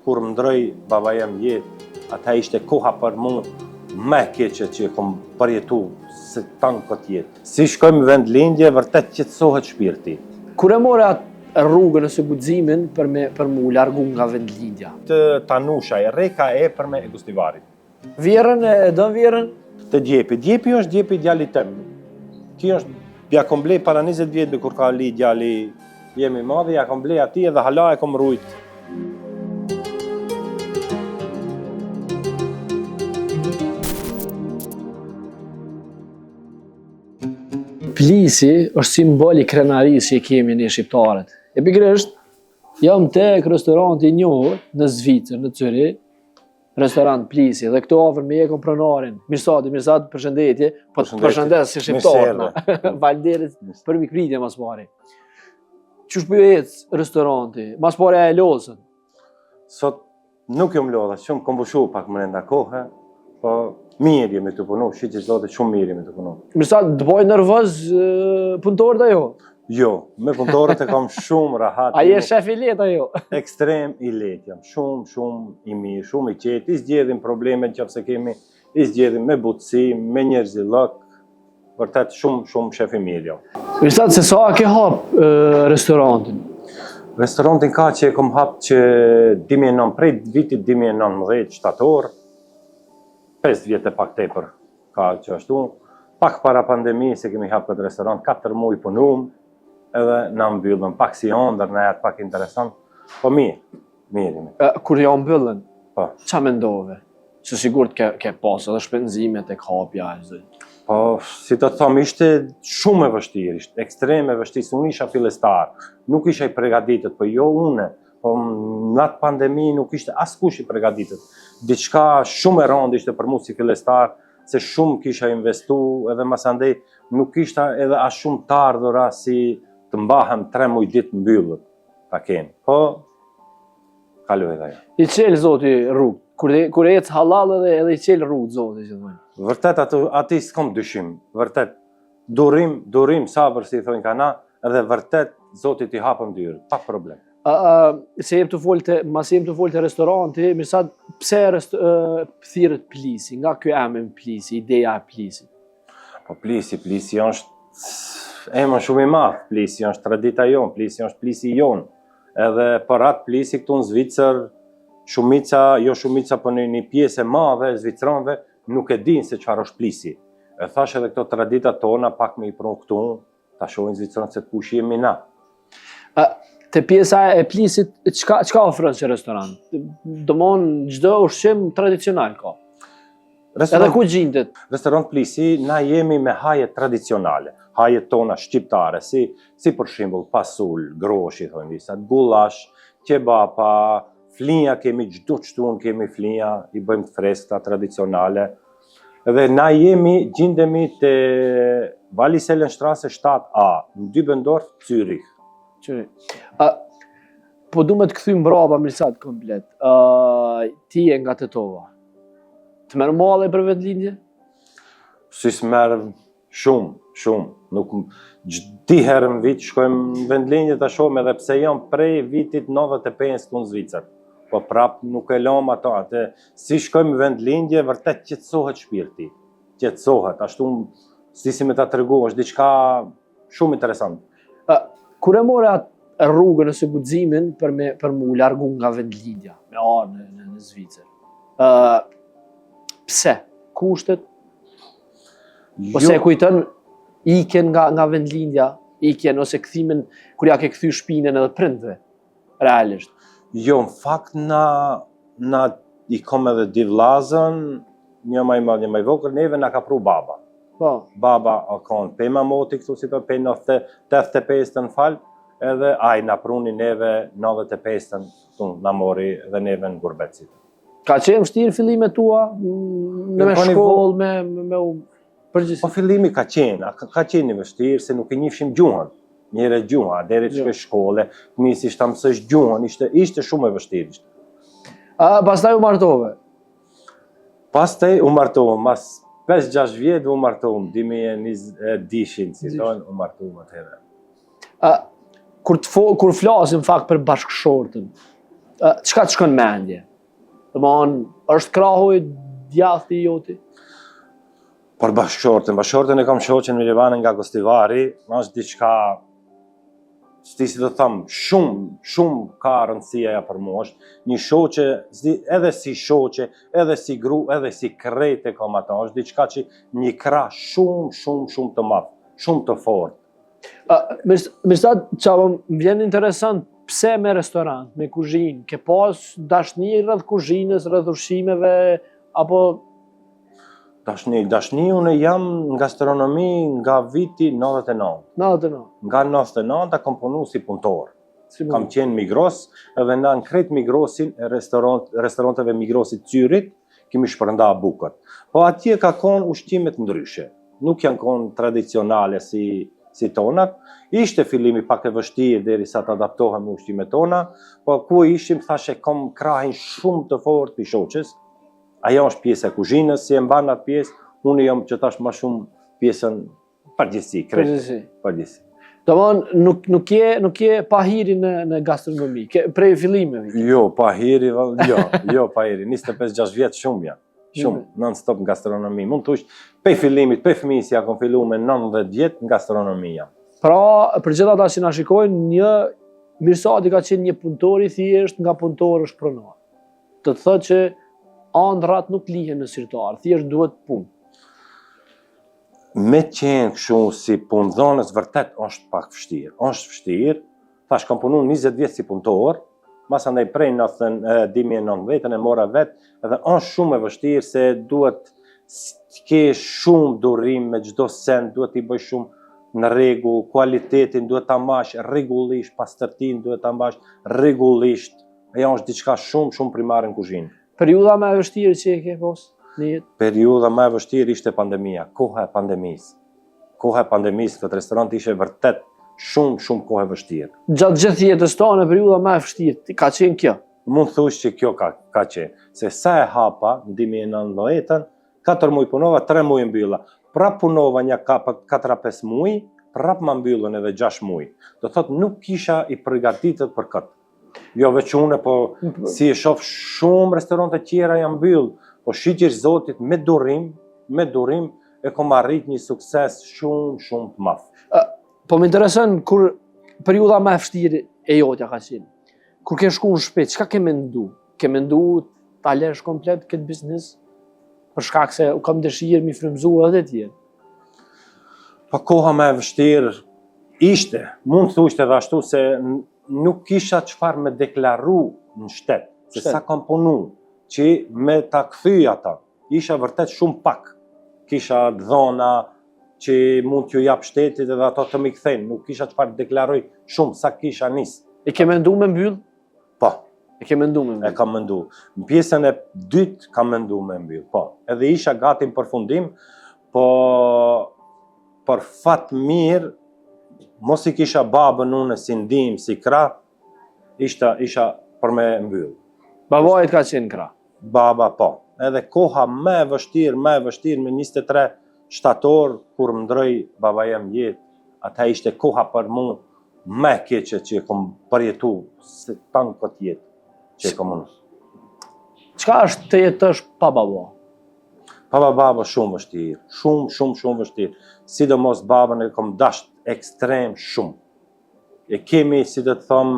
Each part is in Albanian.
Kur më ndroi baba jem jetë, ata ishte koha për mu më e keqe që e kom përjetu se tanë këtë jetë. Si shkojmë vendlindje, vërtet qetësohet shpirti. Kur e more atë rrugën ose guximin për me për m'u largu nga vendlindja? Te Tanushaj, Reka e Epërme e Gostivarit. Vjehrrën e don vjehrrën? Te djepi. Djepi është djepi i djalit tem. Ki është, ja kom ble para 20 vjetëve kur ka li djali jem i madhi, ja kom ble atij edhe hala e kom rujt. Plisi është simbol i krenarisë që i kemi ne shqiptarët. E pikërisht, jam tek restoranti i njohur në Zvicër, në Cyrih, restorant Plisi dhe këtu afër meje kom pronarin. Mirsadi, Mirsad, përshëndetje, po të përshëndes si shqiptar. Faleminderit për mikpritje mas pari. Qysh po ju ec restoranti? Mas pari a e lodhën. Sot nuk jom lodhë, shumë kom pushu pak mrenda kohë, po mirë jemi tu punu, shyqyr Zotit shumë mirë jemi tu punu. Mirsad, të bojnë nervoz punëtorët a jo? Jo, me punëtorët e kam shumë rahat. A je shef i lehtë a jo? Ekstrem i lehtë jam, shumë, shumë i mirë, shumë i qetë, i zgjedhim problemet që se kemi, i zgjedhim me butësi, me njerëzillëk, vërtet shumë, shumë shef i mirë jam. Mirsad, se sa ke hap restorantin? Restorantin ka që e kom hap që 2009, prej vitit 2019, shtator, 5 vjet e pak tepër. Ka që ashtu, pak para pandemisë e kemi hap këtë restorant, 4 muj punum, edhe na mbyllën, pak si ondër, na jatë pak interesant, po mirë, mirë jemi. Kur ja mbyllën, po. qa mendove? Se sigurt ke, ke pas edhe shpenzime te hapja e zë. Po, si të them, ishte shumë e vështirë, ishte ekstrem e vështirë, se unë isha fillestar, nuk isha i pregaditët, po jo une, po në atë pandemi nuk ishte askush i pregaditët. Diçka shumë e rëndë ishte për mu si fillestar, se shumë kisha investu edhe masandej nuk kisha edhe as shumë të ardhura si të mbahem 3 muj ditë mbyllët ta kenë. Po, kaloi edhe ajo. I çel Zoti rrugë, kur kur ec hallall edhe edhe i çel rrugë Zoti gjithmonë. Vërtet atë aty s'kom dyshim, vërtet durim, durim, sabër si i thonë ka na, edhe vërtet Zoti t'i hapën dyert, pa problem. A, a, se jem tu folë te, masi jem tu folë te restoranti, Mirsad, pse rest, uh, thirret Plisi, nga ky emër Plisi, ideja e Plisit? Po Plisi, Plisi është emër shumë i madh, Plisi është tradita jonë, Plisi është Plisi jonë. Edhe për atë Plisi këtu në Zvicër, shumica, jo shumica, po një, një pjesë e madhe e zvicranëve nuk e dinë se çfarë është Plisi. E thash edhe këto tradita tona pak me i pru këtu, ta shohin zvicranët se kush jemi na. A, te pjesa e Plisit, çka, çka ofron si restorant? Domon, çdo ushqim tradicional ka. Restorant, Edhe ku gjindet? Restorant Plisi, na jemi me haje tradicionale, haje tona shqiptare, si, si për shembull pasul, grosh i thonë disa, gullash, qebapa, flinja kemi çdo shtunë kemi flinja, i bëjmë të freskëta tradicionale, Dhe na jemi, gjindemi te Wallisellenstrasse 7A, në Dübendorf, Zürich. Zürich. A, po du me të kthy mbrapa, Mirsad, komplet. A, ti je nga Tetova. Të merr malli për vendlindje? Si s'merr Shumë, shumë. Nuk dy herë në vit shkojmë në vendlindje ta shohim edhe pse jam prej vitit 95 këtu në Zvicër. Po prap nuk e lëm ato, atë si shkojmë në vendlindje vërtet qetësohet shpirti. Qetësohet, ashtu si si me ta tregu, është diçka shumë interesant. Ë, kur e more atë rrugën ose guximin për me për m'u largu nga vendlindja, me ardhë në, në, në Zvicër. Ë, pse? Kushtet Ose jo. e kujton ikjen nga nga vendlindja, ikjen ose kthimin kur ja ke kthy shpinën edhe prindve, realisht. Jo, në fakt na na i kom edhe dy vllazën, një ma i madh, një ma i vogël, neve na ka pru baba. Po. Baba o kon pe moti këtu si po pe 85-ën fal, edhe ai na pruni neve 95-ën këtu na mori dhe neve në gurbet. Ka qenë vështirë fillimet tua me me shkollë, me me u përgjithësi. Po fillimi ka qenë, ka, ka qenë i vështirë se nuk e njihshim gjuhën. Njëherë gjuha, deri të shkosh shkolle, të nisish ta mësosh gjuhën, ishte ishte shumë e vështirë ishte. A pastaj u martove? Pastaj u martova, mas 5-6 vjet u martuam, 2022-shin, si thonë, u martuam atëherë. A kur të fo, kur flasim fakt për bashkëshortën. Çka të shkon n'mendje? Domethënë, është krahu i djathtë i joti? Për bashkëshorten, bashkëshorten e kam shoqen Mirivanën nga Gostivari, është diçka, s'di si të them, shumë, shumë ka rëndësi ajo për mua, është një shoqe, s'di, edhe si shoqe, edhe si gru, edhe si krejt e kam ata, është diçka që një krah shumë, shumë, shumë të madh, shumë të fortë. Mirsad, ça po më vjen interesant, pse me restorant, me kuzhinë, ke pas dashni rreth kuzhinës, rreth ushqimeve, apo... Dashni, dashni unë jam në gastronomi nga viti 99. 99. Nga 99 kam punu si punëtor. Si kam qenë Migros, edhe na në krejt Migrosin, restorant, restoranteve Migrosit Cyrit, kemi shpërnda bukët. Po atje ka konë ushqimet ndryshe, nuk janë konë tradicionale si, si tonat. Ishte fillimi pak e vështirë derisa të adaptohem me ushqimet tona, po ku ishim thashë kom krahin shumë të fortë prej shoqes. Ajo është pjesa e kuzhinës, si e mban atë pjesë, unë jam që tash më shumë pjesën përgjithësi, krejt. Përgjithësi. Përgjithësi. Domthon nuk nuk je nuk je pahiri në në gastronomi, ke prej fillimeve. Jo, pahiri, jo, jo pahiri, 25-6 vjet shumë janë. Shumë, mm. non stop në gastronomi. Mund të thush, prej fillimit, prej fëmijës ja kom fillu me 19 vjet në gastronomi jam. Pra, për gjithë ata që na shikojnë, një Mirsadi ka qenë një punëtor i thjeshtë, nga punëtor është pronar. Do të thotë që andrrat nuk lihen në sirtar, thjesht duhet punë. Me qenë kështu si punëdhënës vërtet është pak vështirë. Është vështirë. Thash kam punu 20 vjet si punëtor, masandej prej 2019 e mora vet edhe është shumë e vështirë se duhet të kesh shumë durim me çdo send, duhet t'i bësh shumë në rregull, kualitetin duhet ta mbash rregullisht, pastërtinë duhet ta mbash rregullisht. Ajo është diçka shumë shumë primare në kuzhinë. Periudha më e vështirë që e ke pas në jetë? Periudha më e vështirë ishte pandemia, koha e pandemisë. Koha e pandemisë në këtë restorant ishte vërtet shumë shumë kohë e vështirë. Gjatë gjithë jetës tënde periudha më e vështirë ka qenë kjo. Mund të thush që kjo ka ka qenë, se sa e hapa në 2019-ën, 4 muaj punova, 3 muaj mbylla. Prap punova nja 4-5 muaj, prap ma mbyllën edhe 6 muaj. Do thotë nuk isha i përgatitur për këtë. Jo veç unë, po si e shof shumë restorante tjera janë mbyll, po shyqyr Zotit me durim, me durim e kom arrit një sukses shumë shumë të madh. Po më intereson kur periudha më e vështirë e jotja ka qenë. Kur ke shku në shtëpi, çka ke mendu? Ke mendu ta lësh komplet këtë biznes për shkak se u kam dëshirë mi frymëzu edhe të tjerë. Po koha më e vështirë ishte, mund të thush edhe ashtu se nuk kisha çfarë me deklaru në shtet, se sa kam punu, që me ta kthy ata. Isha vërtet shumë pak. Kisha dhona që mund t'ju jap shtetit edhe ato të m'i kthejnë. Nuk kisha çfarë deklaroj shumë, sa kisha nis. E ke mendu me mbyll? Po. E ke mendu me mbyll? E kam mendu. Në pjesën e dytë kam mendu me mbyll, po. Edhe isha gati në përfundim, po për fat mirë, mos i kisha babën unë si ndihmë, si krah, ishta, isha për me mbyll. Babai të ka qenë krah? Baba, po. Edhe koha më e vështirë, më e vështirë, me 23 shtator, kur më ndroi baba jem jetë, ata ishte koha për mu më e keqe që e kom përjetu, se tanë këtë jetë që e kom unë. Çka është të jetosh pa baba? Pa baba shumë vështirë, shumë, shumë, shumë vështirë. Sidomos babën e kom dasht ekstrem shumë. E kemi, si do të thom,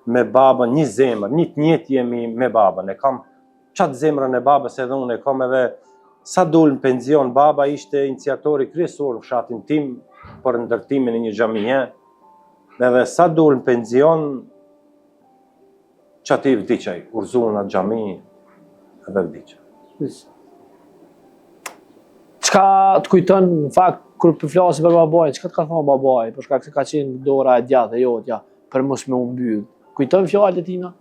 me babën një zemër, një të njëjtë jemi me babën. E kam qatë zemrën e babës edhe unë, e kam edhe sa dul në penzion, baba ishte iniciatori kryesor në fshatin tim për ndërtimin e një xhamie. Edhe sa dul në penzion, Qaty vdiq ai, u rrzu në atë xhami edhe vdiq. Çka të kujton në fakt kur po flasim për babain, çka të ka thonë babai, për shkak se ka qenë dora e djathtë e jotja për mos me u mbyll. Kujton fjalët e tina?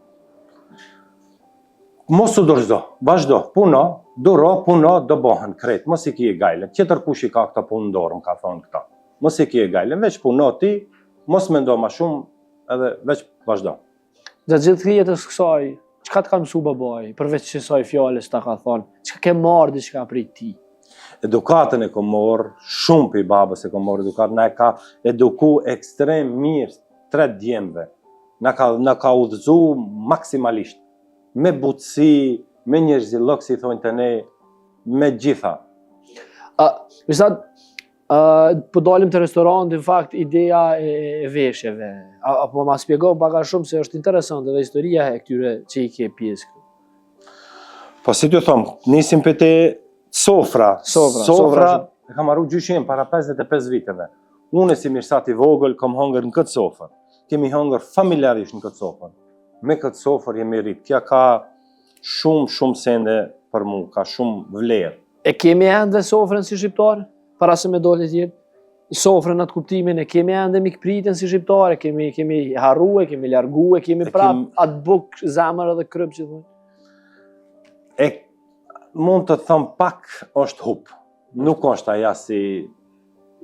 Mos u dorëzo, vazhdo, puno, duro, puno, do bohen krejt, mos i kie gajle. Tjetër kush i ka këto punë në dorë, më ka thonë këto. Mos i kie gajle, veç puno ti, mos mendo ma shumë, edhe veç vazhdo. Gjatë gjithë jetës kësaj, çka të ka mësu babai, përveç qësaj fjale që ta ka thonë, çka ke marrë diçka prej tij? Edukatën e kom marrë, shumë prej babës e kom marrë edukatën, na e ka eduku ekstrem mirë tre djemve, na ka, na ka udhëzu maksimalisht. Me butësi, me njerëzillëk, si thonë te ne, me gjitha. A, Mirsad, uh, po dalim te restoranti, në fakt, ideja e, e veshjeve. A, apo ma spjegon pak a shumë se është interesante dhe historia e këtyre që i ke pjesë këtu. Po si t'ju thom, nisim pe te sofra. Sofra, sofra, sofra e kam marru gjyshin para 55 viteve. Unë si Mirsad i vogël kam hangër në këtë sofër. Kemi hangër familjarisht në këtë sofër. Me këtë sofër jemi rrit. Kja ka shumë, shumë sende për mu, ka shumë vlerë. E kemi ende sofrën si shqiptar, para se me dalë tjerë? Sofrën atë kuptimin, e kemi ende mikpritjen si shqiptar, e kemi, kemi harru, e kemi largu, e kemi prap kem... atë bukë, zemër edhe kryp që thonë. E mund të them pak është hup. Nuk është aja si,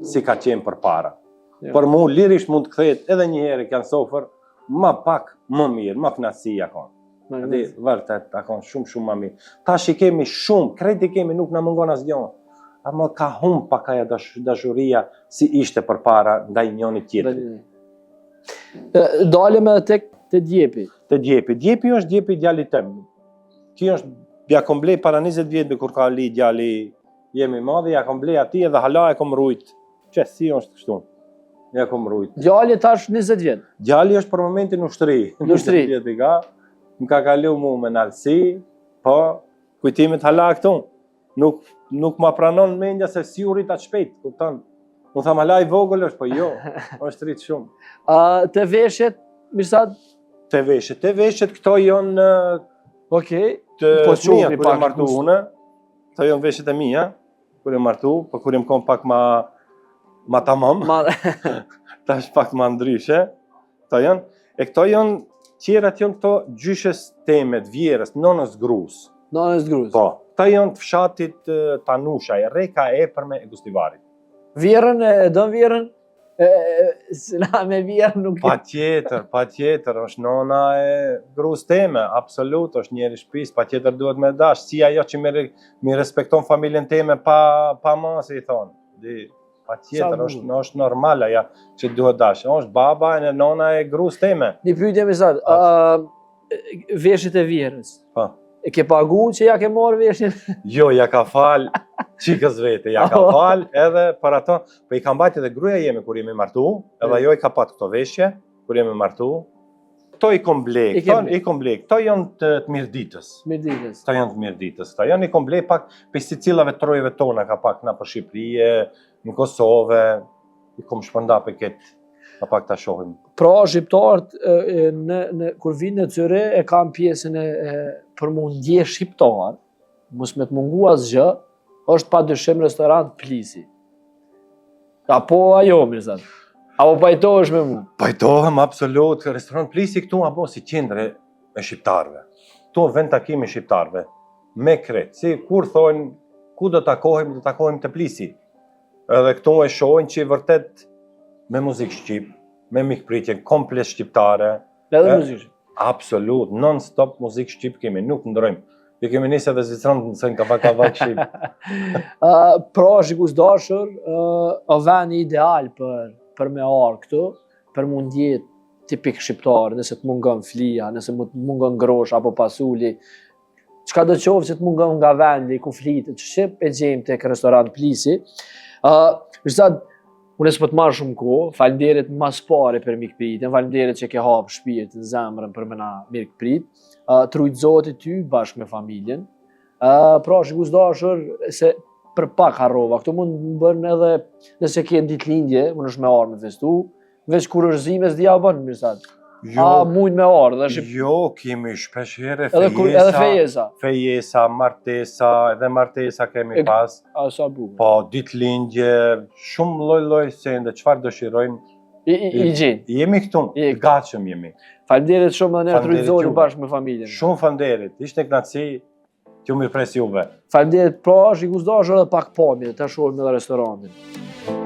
si ka qenë përpara. Jo. Për mu, lirisht mund të kthehet edhe një herë kjo sofër, ma pak, më mirë, ma knaqësi a konë. Adi, vërtet, a konë shumë, shumë ma mirë. Tash i kemi shumë, krejt i kemi, nuk na mungon asgjë. Ama ka humb pak aja dash, dashuria si ishte përpara ndaj njëri tjetrit. Dalim edhe tek te djepi. Te djepi. Djepi është djepi i djalit tem. Ki është, ja kom ble para 20 vjetëve kur ka li djali jem i madhi, ja kom ble atij edhe hala e kom rujt. Që si është kështu? Ja kom rujt. Djali tash 20 vjet. Djali është për momentin në ushtri. Në ushtri. 20 vjet i ka. Më ka kalu mu me nalësi, po kujtimet hala këtu. Nuk nuk ma pranon mendja se si u rrit aq shpejt, kupton? Unë tham hala i vogël është, po jo, është rrit shumë. Ë te veshjet, Mirsad, Te veshjet, te veshjet këto janë Okej. Të po mia, kur jam martu unë, këto janë veshjet e mia, kur jam martu, po kur jam kon pak ma ma tamam. Ma tash pak ma ndryshe. Këto janë, e këto janë tjerat janë këto gjyshes teme, të vjehrrës, nonës grus. Nonës grus. Po, këto janë të fshatit Tanushaj, Reka e Epërme e Gostivarit. Vjehrrën e don vjehrrën? Se na me vjehrrë nuk... Pa tjetër, pa tjetër, është nona e grus teme, absolut, është njeri shpis, pa tjetër duhet me dash, si ajo që mi, mi respekton familjen teme pa, pa ma, si i thonë, di, pa tjetër, është, është normal aja që duhet dash, është baba e nona e grus teme. Një pyetje Mirsad, uh, veshjet e vjehrrës. Po. E ke pagu që ja ke marrë veshjen? Jo, ja ka fal çikës vete, ja ka fal edhe për ato, po i ka mbajt edhe gruaja jeme kur jemi martu, edhe ajo i ka pat këto veshje kur jemi martu. Këto i kom ble, këto i kom ble, këto janë të, të Mirditës. Mirditës. Këto janë të Mirditës, këto janë i kom ble pak prej secilave trojeve tona ka pak nëpër Shqipëri, në Kosovë, i kom shpërnda për këtë Pa pak ta shohim. Pra, shqiptarët në, në, kur vinë në Cyrih e kanë pjesën e, e për m'u ndje shqiptar, mos me të mungu asgjë, është pa dyshim restorant Plisi. Apo ajo, Mirsad? Apo pajtohesh me mu? Pajtohem, absolut. Restorant Plisi këtu apo si qendër e shqiptarëve. Këtu vend takimi shqiptarëve. Me krejt. Si kur thonë, ku do takohim, do takohim te Plisi. Edhe këtu e shohin që vërtet me muzikë shqip, me mikpritje komplet shqiptare. Edhe muzikë shqip. Absolut, non stop muzikë shqip kemi, nuk ndrojmë. Ne kemi nisë edhe Zvicrën të mësojnë ka pak ka pak shqip. uh, pra, shikues dashur, uh, o veni ideal për, për me ardhë këtu, për m'u ndje tipik shqiptar, nëse të mungon flija, nëse të mungon grosha apo pasuli, Çka do qoftë që të mungon nga vendi ku flitet shqip e gjejmë tek restorant Plisi. Ë, uh, Mirsad, unë s'po të marr shumë kohë, faleminderit ma s'pari për mikpritjen, faleminderit që ke hap shpirtin, zemrën për me na mirëprit. Ë, uh, t'rujt Zoti ty bashkë me familjen. Ë, uh, pra shikues dashur se për pak harrova. Këtu mund të bën edhe nëse ke ditëlindje, mundesh me ardhë me festu, Veç kur është zime s'di a bën, Mirsad. Jo, a mujt me ardhë, dhe shqip... Jo, kemi shpesh herë fejesa. Edhe, kur, edhe fejesa. Fejesa, martesa, edhe martesa kemi e, pas. A, sa bukur. Po, ditëlindje, shumë lloj-lloj sende, çfarë dëshirojnë. I, i, i gjenë. Jemi këtu, i gatshëm jemi. Faleminderit shumë edhe t'rujt Zoti bashkë me familjen. Shumë faleminderit, ishte kënaqësi t'ju mirëpres juve. Faleminderit, pra, shikues dashur edhe pak pamje, ta shohim edhe restorantin.